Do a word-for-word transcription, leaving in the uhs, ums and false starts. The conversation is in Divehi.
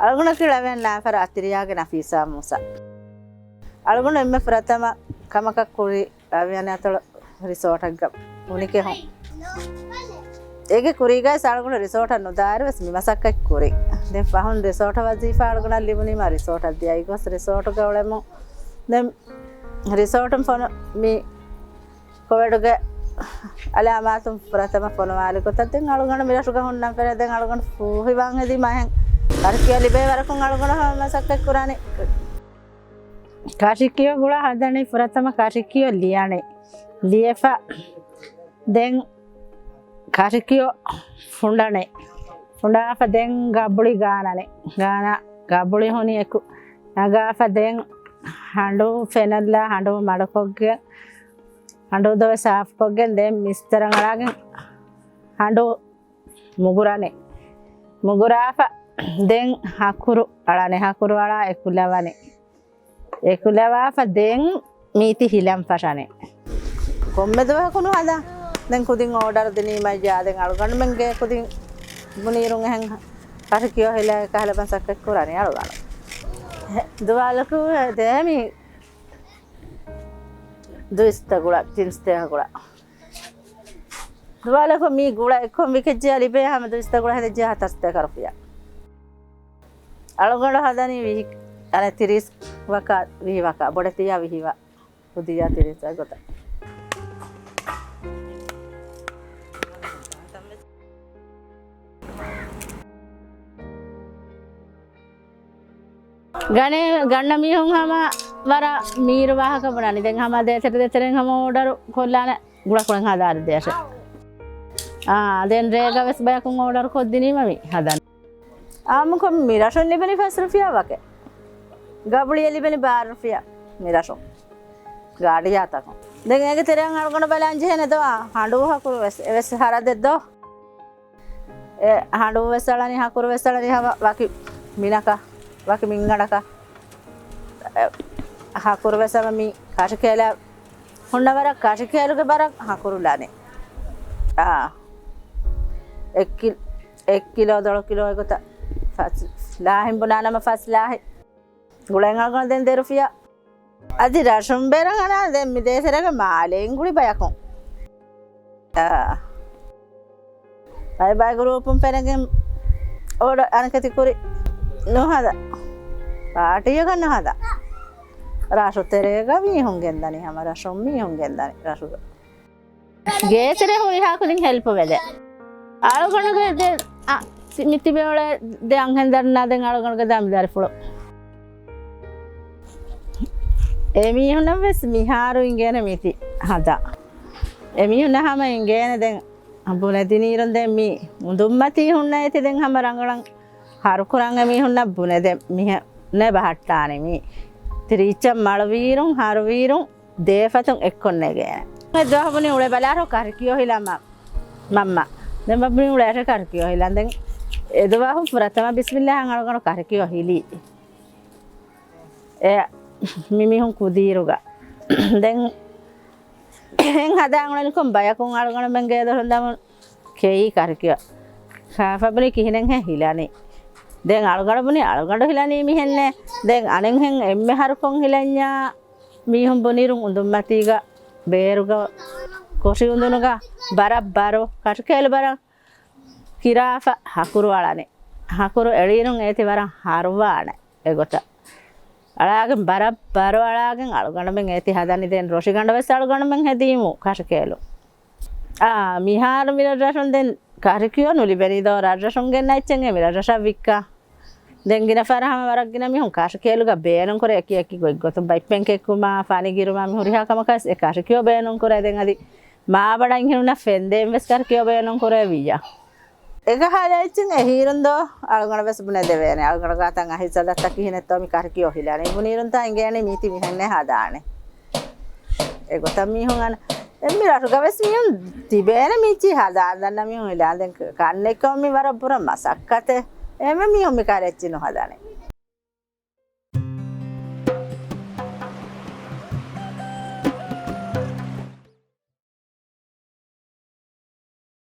އަޅުގަނޑަކީ ޅަވިޔަން ނާފަރު އަތިރިޔާގެ ނަފީސާ މޫސާ. އަޅުގަނޑު އެންމެ ފުރަތަމަ ކަމަކަށް ކުރީ ޅަވިޔަން އަތޮޅު ރިސޯޓަށްގަ ބުނިކެހުން. އޭގެ ކުރީގައި އަޅުގަނޑު ރިސޯޓަށް ނުދާއިރު ވެސް މި މަސައްކަތް ކުރި. ދެން ފަހުން ރިސޯޓަށް ވަޒީފާ އަޅުގަނޑަށް ލިބުނީމަ ރިސޯޓަށް ދިޔައީ ގޮސް ރިސޯޓުގަ އުޅެމުން. ދެން ރިސޯޓުން ފޮނު މި ކޮވެޑުގެ އަލާމާތުން ފުރަތަމަ ފޮނުވާލި ގޮތަށް ދެން އަޅުގަނޑު މިރަށުގަ ހުންނަން ފެށޭ. ދެން އަޅުގަނޑު ފޫހިވާން ހެދީމަ އެހެން ކަށިކިޔަ ލިބޭ ވަރަކުން އަޅުގަނޑު ހަމަ މަސައްކަތް ކުރާނީ. ކަށިކިޔަ ގުޅާ ހަދަނީ ފުރަތަމަ ކަށިކިޔަ ލިޔަނީ. ލިޔެފަ ދެން ކަށިކިޔަ ފުނޑަނީ. ފުނޑާފަ ދެން ގަބުޅި ގާނަނީ. ގާނަ ގަބުޅި ހުނި އެކު ނަގާފަ ދެން ހަނޑޫ ފެނައްލާ ހަނޑޫ މަޑުކޮށްގެން ހަނޑޫ ދޮވެ ސާފުކޮށްގެން ދެން މިސްތަރަށް އަޅާގެން ހަނޑޫ މުގުރަނީ. މުގުރާފަ ދެން ހަކުރު އަޅަނީ. ހަކުރު އަޅާ އެކުލަވަނީ. އެކުލަވާފަ ދެން މީތި ހިލަން ފަށަނީ. ކޮންމެ ދުވަހަކު ނުހަދާ. ދެން ކުދިން އޯޑަރު ދިނީމައްޔާ ދެން އަޅުގަނޑުމެންގެ ކުދިން ބުނީރުން އެހެން ކަށިކިޔަ ހިލާ ކަހަލަ މަސައްކަތް ކުރަނީ އަޅުގަނޑު. ދުވާލަކު ދޭ މި ދުއިސްތަ ގުޅަ ތިންސްތޭހަ ގުޅަ. ދުވާލަކު މީ ގުޅަ އެއްކޮން ވިކެއްޖެޔާ ލިބޭ ހަމަ ދުއިސްތަ ގުޅަ ހެދެއްޖެޔާ ހަތަރުސަތޭކަ ރުފިޔާ. އަޅުގަނޑު ހަދަނީ ވިހި، އަނެ ތިރީސް ވަކާ، ވިހި ވަކާ، ބޮޑެތިޔާ ވިހި ވަ، ކުދިޔާ ތިރީސް ވަ ގޮތަށް. ގަނެ، ގަންނަ މީހުން ހަމަ ވަރަށް މީރު ވާހަކަ ބުނާނީ. ދެން ހަމަ ދޭތެރެ ދޭތެރެން ހަމަ އޯޑަރު ކޮށްލާނެ ގުޅަކޮޅެއް ހަދާ ދޭށޭ. އާ، ދެން ރޭގަ ވެސް ބަޔަކުން އޯޑަރު ކޮށްދިނީމަ މި ހަދަން. އާއްމުކޮށް މި ރަށުން ލިބެނީ ފަސް ރުފިޔާ ވަކެ. ގަބުޅިއަށް ލިބެނީ ބާރަ ރުފިޔާ މި ރަށުން. ގާޑިޔާ ތަކުން. ދެން އޭގެ ތެރެއަށް އަޅުގަނޑު ބަލާން ޖެހޭނެ ދޯ، އާ، ހަނޑޫ ހަކުރު ވެސް، އެވެސް ހަރަދެއް ދޯ. އެ ހަނޑޫ ވެސް އަޅަނީ، ހަކުރު ވެސް އަޅަނީ ހަމަ ވަކި މިނަކަށް، ވަކި މިންގަނޑަކަށް. އެ ހަކުރު ވެސް ހަމަ މި ކަށިކޭލަ ހުންނަ ވަރަށް ކަށިކޭލުގެ ބަރަށް ހަކުރު ލާނީ. އާ. އެއް ކި-، އެއް ކިލޯ، ދޮޅަ ކިލޯ އެގޮތަށް ފަސް ލާހިން ބުނާނަމަ ފަސް ލާހި. ގުޅެން އަޅުގަނޑު ދެން ދެ ރުފިޔާ. އަދި ރަށުން ބޭރަށް އަނާ ދެން މި ދޭތެރޭގަ މާލެއިން ގުޅި ބަޔަކުން. އާ. ބައި ބައި ގުރޫޕުން ފެނެގެން އޯޑަ އަނެކެތި ކުރި ނުހަދާ. ޕާޓީއަކަށް ނުހަދާ. ރަށު ތެރޭގަ މީހުން ގެންދަނީ ހަމަ ރަށުން މީހުން ގެންދަނީ ރަށުގަ. ގޭތެރެ ހުރިހާ ކުދިން ހެލްޕުވެދޭ. އަޅުގަނޑުގެ ދެ، އަ، މި ތިބެ އުޅޭ ދެ އަންހެން ދަރިންނާ ދެން އަޅުގަނޑުގެ ދަމި ދަރިފުޅު. އެމީހުންނަށް ވެސް މިހާރު އިނގޭނެ މީތި ހަދާ. އެމީހުންނަށް ހަމަ އިނގޭނެ ދެން ބުނެދިނީރުން ދެން މި އުނދުންމަތީ ހުންނަ އޭތި ދެން ހަމަ ރަނގަޅަށް ހަރުކުރަން އެމީހުންނަށް ބުނެދެން މިހެން ބަހައްޓާނެ މީ. ތިރީއްޗަށް މަޅުވީރުން ހަރުވީރުން ދޭފަތުން އެއްކޮށް ނެގޭނެ. ދުވަހު ބުނި އުޅެ ބަލާރޯ ކަށިކިޔޯ ހިލަމާ މަންމަ. ދެން ބަ ބުނި އުޅޭ ކަށިކިޔޯ ހިލަން. ދެން އެ ދުވަހު ފުރަތަމަ ބިސްމިއްލާހަށް އަޅުގަނޑު ކަށިކިޔޯ ހިލީ. އެ މި މީހުން ކުދީރުގަ. ދެން އެހެން ހަދާ އުޅެނިކޮށް ބަޔަކުން އަޅުގަނޑުމެން ގޭދޮރުން ދަމުން ކެއީ ކަށިކިޔޯ. ކާފަ ބުނި ކިހިނެއްހޭ ހިލަނީ. ދެން އަޅުގަނޑު ބުނި އަޅުގަނޑު ހިލަނީ މިހެންނޭ. ދެން އަނެއްހެން އެންމެ ހަރުކޮށް ހިލަންޏާ މީހުން ބުނީރުން އުނދުންމަތީގަ ބޭރުގަ ކޮށި އުނދުނުގަ ބަރަށް ބަރު ކަށިކޭލު ބަރަށް ކިރާފަ ހަކުރު އަޅަނީ. ހަކުރު އެޅީރުން އޭތި ވަރަށް ހަރުވާނެ އެގޮތަށް. އަޅާގެން ބަރަށް ބަރު އަޅާގެން އަޅުގަނޑުމެން އޭތި ހަދަނީ ދެން ރޮށިގަނޑަށް ވެސް އަޅުގަނޑުމެން ހެދީމު ކަށިކޭލު. އާ، މިހާރު މި ރަށްރަށުން ދެން ކަށިކިޔޯ ނުލިބެނީ ދޯ ރަށްރަށުން ގެންނަ އެއްޗެއް މި ރަށްރަށަށް ވިއްކާ. ދެން ގިނަ ފަހަރަށް ހަމަ ވަރަށް ގިނަ މީހުން ކަށިކޭލުގަ ބޭނުން ކުރޭ އެކި އެކި ގޮތްގޮތުން ބައިޕެން ކެއްކުމާ، ފަނި ގިރުމާ މި ހުރިހާ ކަމަކަސް އެ ކަށިކިޔޯ ބޭނުން ކުރޭ. ދެން އަދި މާބަނޑަށް އިހިނުންނަށް ފެންދޭން ވެސް ކަށިކިޔޯ ބޭނުން ކުރޭ ވިއްޔާ. އެކަހަލަ އެއްޗެއް އެހީރުން ދޯ އަޅުގަނޑަށް ވެސް ބުނެދެވޭނެ. އަޅުގަނޑު ގާތަށް އަހި ސަލައްތަ ކިހިނެއްތޯ މި ކަށިކިޔޯ ހިލާނެ. ބުނީރުން ތާ އިނގޭނެ މީތި މިހެންނޭ ހަދާނެ. އެގޮތަށް މީހުން އަން އެ މި ރަށުގަ ވެސް މީހުން ތިބޭނެ މީތި ހަދާ ދަންނަ މީހުން ހިލާ. ދެން ކަންނެއްކަމު މި ވަރަށް ބުރަ މަސައްކަތެއް. އެމެ މީހުން މި ކަރެއްޗި ނުހަދާނެ.